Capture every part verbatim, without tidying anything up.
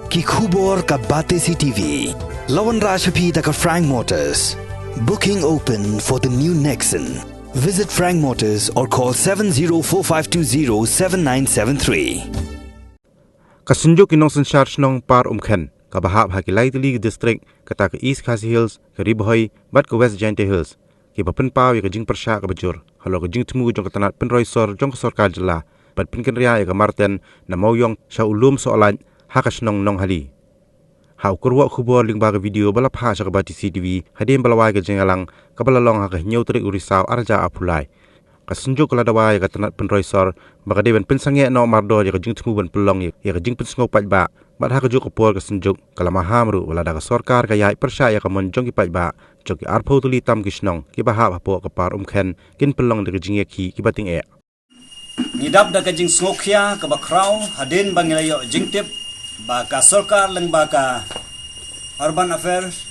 Ki khubor ka Batesi T V. La wanrah sha phi da ka Frank Motors. Booking open for the new Nexon. Visit Frank Motors or call seven zero four five two zero seven nine seven three. Ka Synjuk ki Nongsynshar Shnong Par Umkhen, kaba hap ha ki lai tylli ki district, kata ka East Khasi Hills, ka Ri Bhoi, bad ka West Jaintia Hills, kiba pynpaw ïa ka jingpyrshah kaba jur halor ka jingthmu jong ka tnat pynroi sor jong ka sorkar jylla ban pynkynriah ïa ka Marten na Mawïong sha u lum Sohlait ha ka shnong Nonghali. Ha u kyrwoh khubor lyngba ka video ba la phah sha ka Batesi T V hadien ba la wai ka jingïalang kaba la long ha ka hynñiew tarik u Risaw arhajar arphew lai, ka Synjuk ka la dawa ïa ka tnat pynroi sor ba ka dei ban pynsangeh noh mardor ïa ka jingthmu ban pynlong ïa ka jingpynsngew paidbah, bad ha kajuh ka por ka Synjuk ka la maham ruh ba lada ka sorkar ka ïaid pyrshah ïa ka mon jong ki paidbah jong ki arphew tylli tam ki shnong kiba hap hapoh ka Par Umkhen kin pynlong da ka jingïakhih kiba tyngeh. Ngi dap da ka jingsngewkhia kaba khraw hadien ba ngi la ïoh jingtip ba ka sorkar lyngba ka Urban Affairs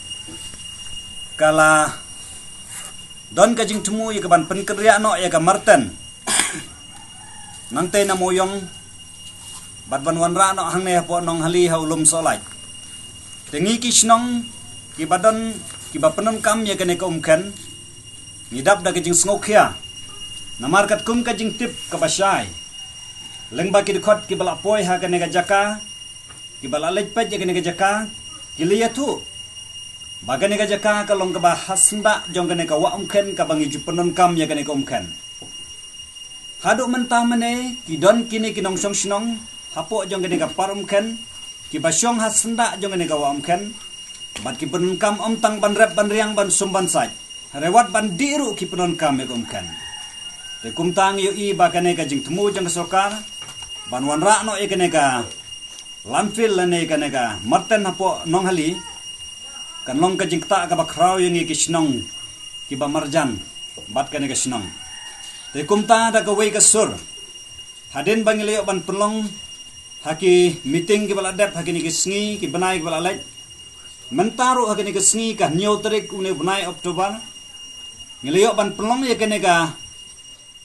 ka la don ka jingthmu ïa ka ban pynkynriah noh ïa ka Marten nangtei na Mawïong bad ban wanrah noh hangne hapoh Nonghali ha u lum Sohlait. Te ngi ki shnong kiba don, kiba pyndonkam ïa kane ka Umkhen, ngi dap da ka jingsngewkhia. Namar katkum ka jingtip kaba shai, lyngba ki dkhot kiba la poi ha kane ka jaka, kiba la leit peit ïa kane ka jaka, ki la ïathuh ba kane ka jaka ka long kaba ha syndah jong kane ka Wah Umkhen kaba ngi ju pyndonkam ïa kane ka Umkhen. Haduh mynta mynne ki don kine ki nongshong shnong hapoh jong kane ka Par Umkhen kiba shong ha syndah jong kane ka Wah Umkhen, bad ki pyndonkam ym tang ban rep ban riang ban sum ban sait, hynrei wat ban dih ruh ki pyndonkam ïa ka Umkhen. Te kumta ngi ïohi ba kane ka jingthmu jong ka sorkar ban wanrah noh ïa kane ka landfill lane kane ka Marten hapoh Nonghali kan long ka jingktah kaba khraw ïa ngi ki shnong kiba marjan bad kane ka shnong. Te kumta da kawei ka sur, hadien ba ngi la ïoh ban pynlong ha ki meeting kiba la dep ha kine ki sngi, ki bnai kiba la leit, mynta ruh ha kine ki sngi, ka hynñiew tarik une u bnai October, ngi la ïoh ban pynlong ïa kane ka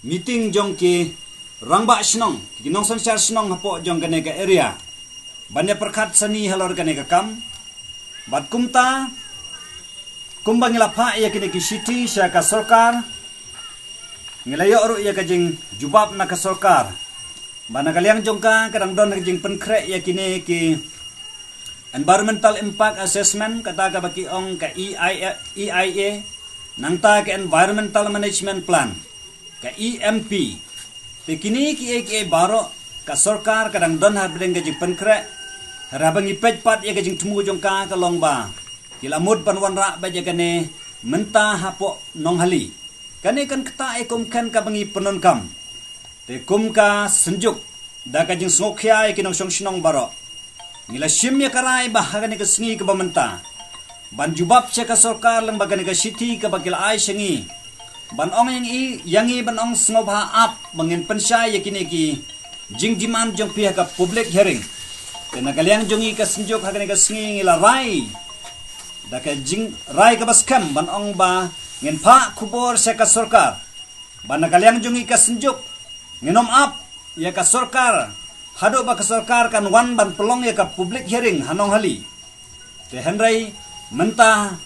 meeting jong ki rangbah shnong, ki nongsynshar shnong hapoh jong kane ka area, ban ïa pyrkhat sani halor kane ka kam. Bad kumta, kumba ngi la phah ïa kine ki shithi sha ka sorkar, ngi la ïoh ruh ïa ka jingjubab na ka sorkar ba na ka liang jong ka ka dang don ka jingpynkhreh ïa kine ki Environmental Impact Assessment, kata kaba ki ong ka E I A, E I A, nangta ka Environmental Management Plan, ka E M P. Te kine kiei kiei baroh ka sorkar ka dang don hapdeng ka jingpynkhreh. Hynrei haba ngi peit pat ïa ka jingthmu jong ka ka long ba ki la mut ban wanrah beit ïa kane mynta hapoh Nonghali. Kane kan ktah ïa ka Umkhen kaba ngi pyndonkam. Te kum ka Synjuk, da ka jingsngewkhia ïa ki nongshong shnong baroh, ngi la shim ïa ka rai ba ha kane ka sngi kaba mynta ban jubab sha ka sorkar lyngba kane ka shithi kaba ki la ai sha ngi, ban ong ïa ngi, ïa ngi ban ong sngewbha ap ba ngin pynshai ïa kine ki jingdemand jong phi ha ka public hearing. Te na ka liang jong ngi ka Synjuk ha kane ka sngi ngi la rai da ka jingrai kaba skhem ban ong ba ngin phah khubor sha ka sorkar ba na ka liang jong ngi ka Synjuk ngin ym ap ïa ka sorkar haduh ba ka sorkar kan wan ban pynlong ïa ka public hearing ha Nonghali. Te hynrei mynta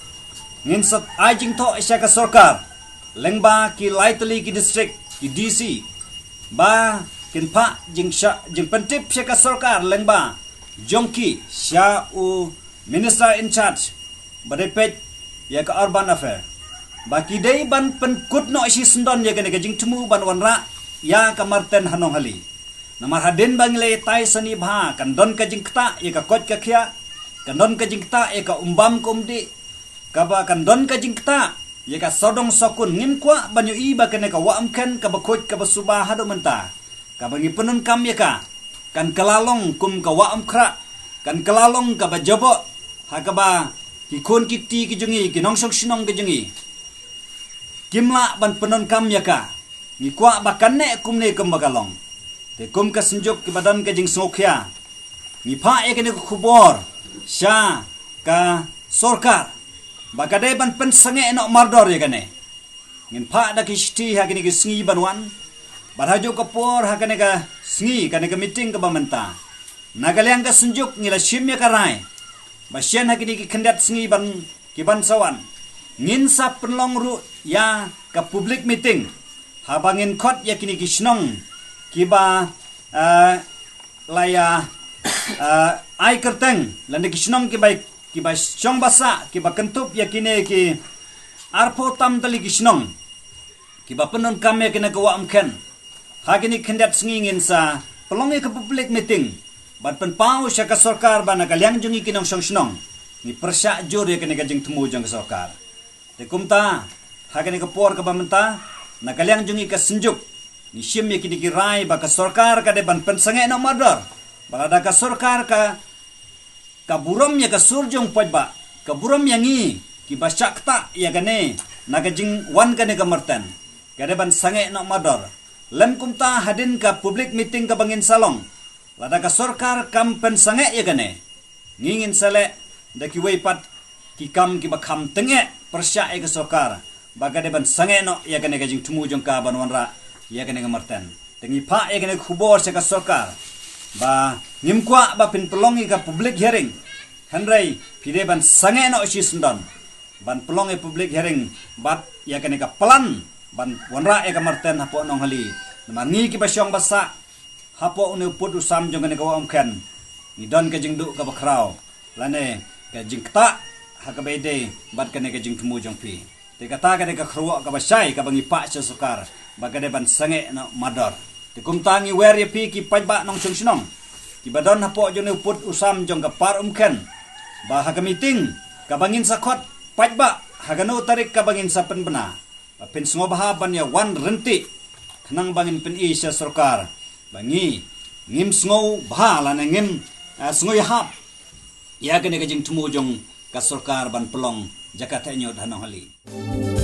ngin sa ai jingthoh sha ka sorkar lyngba ki lai tylli ki district, ki D C, ba kin phah jingshah, jingpyntip sha ka sorkar lyngba jong ki sha u Minister in charge ba dei peit ïa ka Urban Affair, ba ki dei ban pynkut noh shisyndon ïa kane ka jingthmu ban wanrah ïa ka Marten ha Nonghali. Namar hadien ba ngi la ïatai sani bha kan don ka jingktah ïa ka koit ka khiah, kan don ka jingktah ïa ka umbam ka umdih, kaba kan don ka jingktah ïa ka sawdong sawkun. Ngim kwah ban ïohi ba kane ka Wah Umkhen kaba khuid kaba suba haduh mynta, kaba ngi pyndonkam ïa ka, kan kylla long kum ka Wah Umkhrah, kan kylla long kaba jaboh, ha kaba ki khun ki kti ki jong ngi, ki nongshong shnong ki jong ngi kim lah ban pyndonkam ïa ka. Ngi kwah ba kan neh kumne kumba ka long. Te kum ka Synjuk kiba don ka jingsngewkhia, ngi phah ïa kane ka khubor sha ka sorkar ba ka dei ban pynsangeh noh mardor ïa kane. Ngin phah da ki shithi ha kine ki sngi ban wan, bad ha kajuh ka por ha kane ka sngi, kane ka meeting kaba mynta, Na ka liang ka Synjuk ngi la shim ïa ka rai ba shen ha kine ki khyndiat sngi ban ki ban sa wan, ngin sa pynlong ruh ïa ka public meeting haba ngin khot ïa kine ki shnong kiba, eh, la ïa, eh, ai kyrteng, lane ki shnong kiba, kiba shong ba sah, kiba kyntup ïa kine ki arphew tam tylli ki shnong kiba pyndonkam ïa kane ka Wah Umkhen. Ha kine khyndiat sngi ngin sa pynlong ïa ka public meeting ban pynpaw sha ka sorkar ba na ka liang jong ngi ki nongshong shnong ngi pyrshah jur ïa kane ka jingthmu jong ka sorkar. Te kumta, ha kane ka por kaba mynta, na ka liang jong ngi ka Synjuk ngi shim ïa kine ki rai ba ka sorkar ka dei ban pynsangeh noh mardor. Ba lada ka sorkar ka, ka burom ïa ka sur jong paidbah, ka burom ïa ngi kiba shah ktah ïa kane, na ka jingwan kane ka Myrten, ka dei ban sangeh noh mardor. Lem kumta, hadien ka public meeting kaba ngin sa long, lada ka sorkar kam pynsangeh ïa kane, ngi ngin sa leh da kiwei pat ki kam kiba kham tyngeh pyrshah ïa ka sorkar ba ka dei ban sangeh noh ïa kane ka jingthmu jong ka ban wanrah ïa kane ka Myrten. Te ngi phah ïa kane ka khubor sha ka sorkar ba ngim kwah ba phin pynlong ïa ka public hearing, hynrei phi dei ban sangeh noh shisyndon ban pynlong ïa public hearing bad ïa kane ka plan ban wanrah ïa ka Myrten hapoh Nonghali. Namar ngi kiba shong ba sah hapoh une u pud u sam jong kane ka Wah Umkhen, ngi don ka jingduh kaba khraw, lane ka jingktah ha kaba ïadei bad kane ka jingthmu jong phi. Te kata ka dei ka kyrwoh kaba shai kaba ngi phah sha sorkar ba ka dei ban sangeh noh mardor. Te kumta ngi wer ïa phi ki paidbah nongshong shnong kiba don hapoh jong une u pud u sam jong ka Par Umkhen ba ha ka meeting kaba ngin sa khot paidbah ha kano tarik kaba ngin sa pynbna, ba phin sngewbha ban ïa wan ryntih khnang ba ngin pyni sha sorkar ba ngi ngim sngewbha lane ngim, ah, sngewhap ïa kane ka jingthmu jong ka sorkar ban pynlong jaka theh ñiut ha Nonghali.